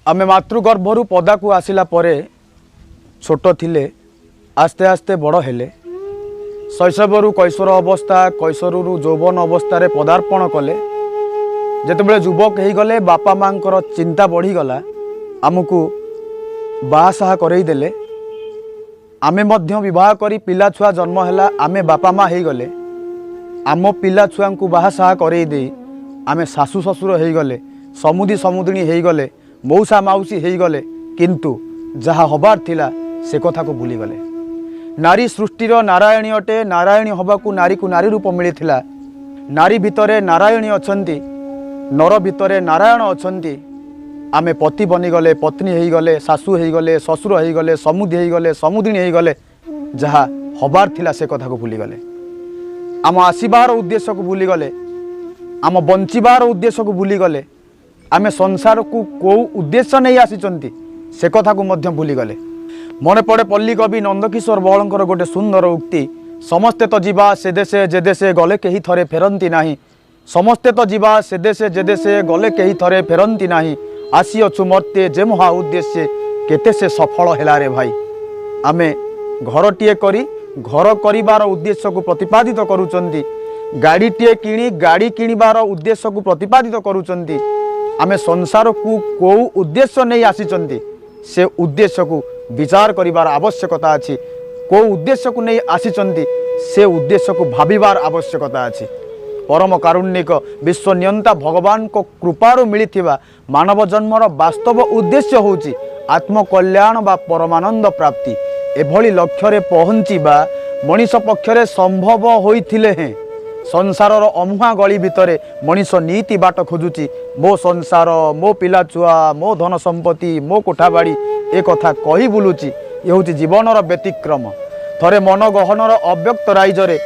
ଆମେ ମାତୃଗର୍ଭରୁ ପଦାକୁ ଆସିଲା ପରେ ଛୋଟ ଥିଲେ, ଆସ୍ତେ ଆସ୍ତେ ବଡ଼ ହେଲେ। ଶୈଶବରୁ କୈଶୋର ଅବସ୍ଥା, କୈଶୋରରୁ ଯୌବନ ଅବସ୍ଥାରେ ପଦାର୍ପଣ କଲେ। ଯେତେବେଳେ ଯୁବକ ହେଇଗଲେ, ବାପା ମାଆଙ୍କର ଚିନ୍ତା ବଢ଼ିଗଲା, ଆମକୁ ବାହାସାହା କରେଇ ଦେଲେ। ଆମେ ମଧ୍ୟ ବିବାହ କରି ପିଲା ଛୁଆ ଜନ୍ମ ହେଲା, ଆମେ ବାପା ମା ହେଇଗଲେ। ଆମ ପିଲା ଛୁଆଙ୍କୁ ବାହାସାହା କରେଇ ଦେଇ ଆମେ ଶାଶୁ ଶ୍ୱଶୁର ହେଇଗଲେ, ସମୁଦି ସମୁଦିଣୀ ହେଇଗଲେ, ମଉସା ମାଉସୀ ହେଇଗଲେ। କିନ୍ତୁ ଯାହା ହବାର ଥିଲା ସେ କଥାକୁ ଭୁଲିଗଲେ। ନାରୀ ସୃଷ୍ଟିର ନାରାୟଣୀ ଅଟେ। ନାରାୟଣୀ ହେବାକୁ ନାରୀକୁ ନାରୀ ରୂପ ମିଳିଥିଲା। ନାରୀ ଭିତରେ ନାରାୟଣୀ ଅଛନ୍ତି, ନର ଭିତରେ ନାରାୟଣ ଅଛନ୍ତି। ଆମେ ପତି ବନିଗଲେ, ପତ୍ନୀ ହେଇଗଲେ, ଶାଶୁ ହେଇଗଲେ, ଶ୍ୱଶୁର ହେଇଗଲେ, ସମୁଦି ହେଇଗଲେ, ସମୁଦିଣୀ ହେଇଗଲେ। ଯାହା ହବାର ଥିଲା ସେ କଥାକୁ ଭୁଲିଗଲେ। ଆମ ଆସିବାର ଉଦ୍ଦେଶ୍ୟକୁ ଭୁଲିଗଲେ, ଆମ ବଞ୍ଚିବାର ଉଦ୍ଦେଶ୍ୟକୁ ଭୁଲିଗଲେ, ଆମେ ସଂସାରକୁ କେଉଁ ଉଦ୍ଦେଶ୍ୟ ନେଇ ଆସିଛନ୍ତି ସେ କଥାକୁ ମଧ୍ୟ ଭୁଲିଗଲେ। ମନେ ପଡ଼େ ପଲ୍ଲୀ କବି ନନ୍ଦକିଶୋର ବଳଙ୍କର ଗୋଟେ ସୁନ୍ଦର ଉକ୍ତି, "ସମସ୍ତେ ତ ଯିବା ସେ ଦେଶେ ଯେ ଦେଶେ ଗଲେ କେହି ଥରେ ଫେରନ୍ତି ନାହିଁ। ସମସ୍ତେ ତ ଯିବା ସେ ଦେଶେ ଯେ ଦେଶେ ଗଲେ କେହି ଥରେ ଫେରନ୍ତି ନାହିଁ। ଆସିଅଛୁ ମର୍ତ୍ତେ ଯେ ମହା ଉଦ୍ଦେଶ୍ୟେ କେତେ ସେ ସଫଳ ହେଲାରେ ଭାଇ।" ଆମେ ଘରଟିଏ କରି ଘର କରିବାର ଉଦ୍ଦେଶ୍ୟକୁ ପ୍ରତିପାଦିତ କରୁଛନ୍ତି, ଗାଡ଼ିଟିଏ କିଣି ଗାଡ଼ି କିଣିବାର ଉଦ୍ଦେଶ୍ୟକୁ ପ୍ରତିପାଦିତ କରୁଛନ୍ତି। ଆମେ ସଂସାରକୁ କେଉଁ ଉଦ୍ଦେଶ୍ୟ ନେଇ ଆସିଛନ୍ତି ସେ ଉଦ୍ଦେଶ୍ୟକୁ ବିଚାର କରିବାର ଆବଶ୍ୟକତା ଅଛି। କେଉଁ ଉଦ୍ଦେଶ୍ୟକୁ ନେଇ ଆସିଛନ୍ତି ସେ ଉଦ୍ଦେଶ୍ୟକୁ ଭାବିବାର ଆବଶ୍ୟକତା ଅଛି। ପରମ କାରୁଣ୍ୟିକ ବିଶ୍ୱନିୟନ୍ତା ଭଗବାନଙ୍କ କୃପାରୁ ମିଳିଥିବା ମାନବ ଜନ୍ମର ବାସ୍ତବ ଉଦ୍ଦେଶ୍ୟ ହେଉଛି ଆତ୍ମକଲ୍ୟାଣ ବା ପରମାନନ୍ଦ ପ୍ରାପ୍ତି। ଏଭଳି ଲକ୍ଷ୍ୟରେ ପହଞ୍ଚିବା ମଣିଷ ପକ୍ଷରେ ସମ୍ଭବ ହୋଇଥିଲେ ହେଁ ସଂସାରର ଅମୁହାଁ ଗଳି ଭିତରେ ମଣିଷ ନୀତି ବାଟ ଖୋଜୁଛି। ମୋ ସଂସାର, ମୋ ପିଲାଛୁଆ, ମୋ ଧନ ସମ୍ପତ୍ତି, ମୋ କୋଠାବାଡ଼ି, ଏ କଥା କହି ବୁଲୁଛି। ଏ ହେଉଛି ଜୀବନର ବ୍ୟତିକ୍ରମ। ଥରେ ମନ ଗହନର ଅବ୍ୟକ୍ତ ରାଇଜରେ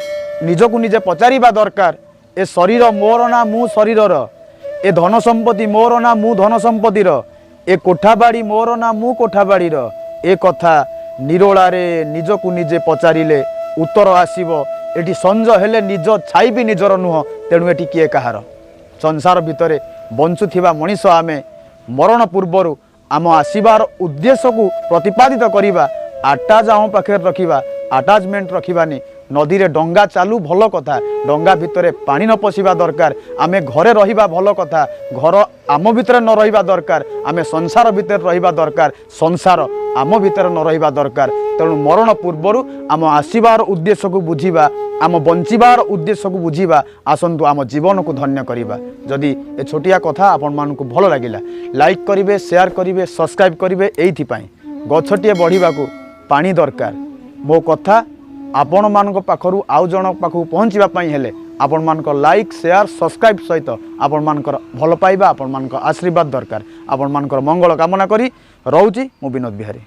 ନିଜକୁ ନିଜେ ପଚାରିବା ଦରକାର, ଏ ଶରୀର ମୋର ନା ମୁଁ ଶରୀରର? ଏ ଧନ ସମ୍ପତ୍ତି ମୋର ନା ମୁଁ ଧନ ସମ୍ପତ୍ତିର? ଏ କୋଠାବାଡ଼ି ମୋର ନା ମୁଁ କୋଠାବାଡ଼ିର? ଏ କଥା ନିରୋଳାରେ ନିଜକୁ ନିଜେ ପଚାରିଲେ ଉତ୍ତର ଆସିବ, ଏଠି ସଞ୍ଜ ହେଲେ ନିଜ ଛାଇ ବି ନିଜର ନୁହଁ, ତେଣୁ ଏଠି କିଏ କାହାର? ସଂସାର ଭିତରେ ବଞ୍ଚୁଥିବା ମଣିଷ ଆମେ ମରଣ ପୂର୍ବରୁ ଆମ ଆସିବାର ଉଦ୍ଦେଶ୍ୟକୁ ପ୍ରତିପାଦିତ କରିବା, ଆଟାଚ୍ ଆମ ପାଖରେ ରଖିବା, ଆଟାଚମେଣ୍ଟ ରଖିବାନି। ନଦୀରେ ଡଙ୍ଗା ଚାଲୁ ଭଲ କଥା, ଡଙ୍ଗା ଭିତରେ ପାଣି ନ ପଶିବା ଦରକାର। ଆମେ ଘରେ ରହିବା ଭଲ କଥା, ଘର ଆମ ଭିତରେ ନ ରହିବା ଦରକାର। ଆମେ ସଂସାର ଭିତରେ ରହିବା ଦରକାର, ସଂସାର ଆମ ଭିତରେ ନ ରହିବା ଦରକାର। ତେଣୁ ମରଣ ପୂର୍ବରୁ ଆମ ଆସିବାର ଉଦ୍ଦେଶ୍ୟକୁ ବୁଝିବା, ଆମ ବଞ୍ଚିବାର ଉଦ୍ଦେଶ୍ୟକୁ ବୁଝିବା। ଆସନ୍ତୁ ଆମ ଜୀବନକୁ ଧନ୍ୟ କରିବା। ଯଦି ଏ ଛୋଟିଆ କଥା ଆପଣମାନଙ୍କୁ ଭଲ ଲାଗିଲା, ଲାଇକ୍ କରିବେ, ସେୟାର କରିବେ, ସବସ୍କ୍ରାଇବ୍ କରିବେ। ଏଇଥିପାଇଁ ଗଛଟିଏ ବଢ଼ିବାକୁ ପାଣି ଦରକାର। ମୋ କଥା ଆପଣମାନଙ୍କ ପାଖରୁ ଆଉ ଜଣଙ୍କ ପାଖକୁ ପହଞ୍ଚିବା ପାଇଁ ହେଲେ ଆପଣମାନଙ୍କ ଲାଇକ୍, ସେୟାର, ସବସ୍କ୍ରାଇବ୍ ସହିତ ଆପଣମାନଙ୍କର ଭଲ ପାଇବା, ଆପଣମାନଙ୍କ ଆଶୀର୍ବାଦ ଦରକାର। ଆପଣମାନଙ୍କର ମଙ୍ଗଳ କାମନା କରି ରହୁଛି ମୁଁ ବିନୋଦ ବିହାରୀ।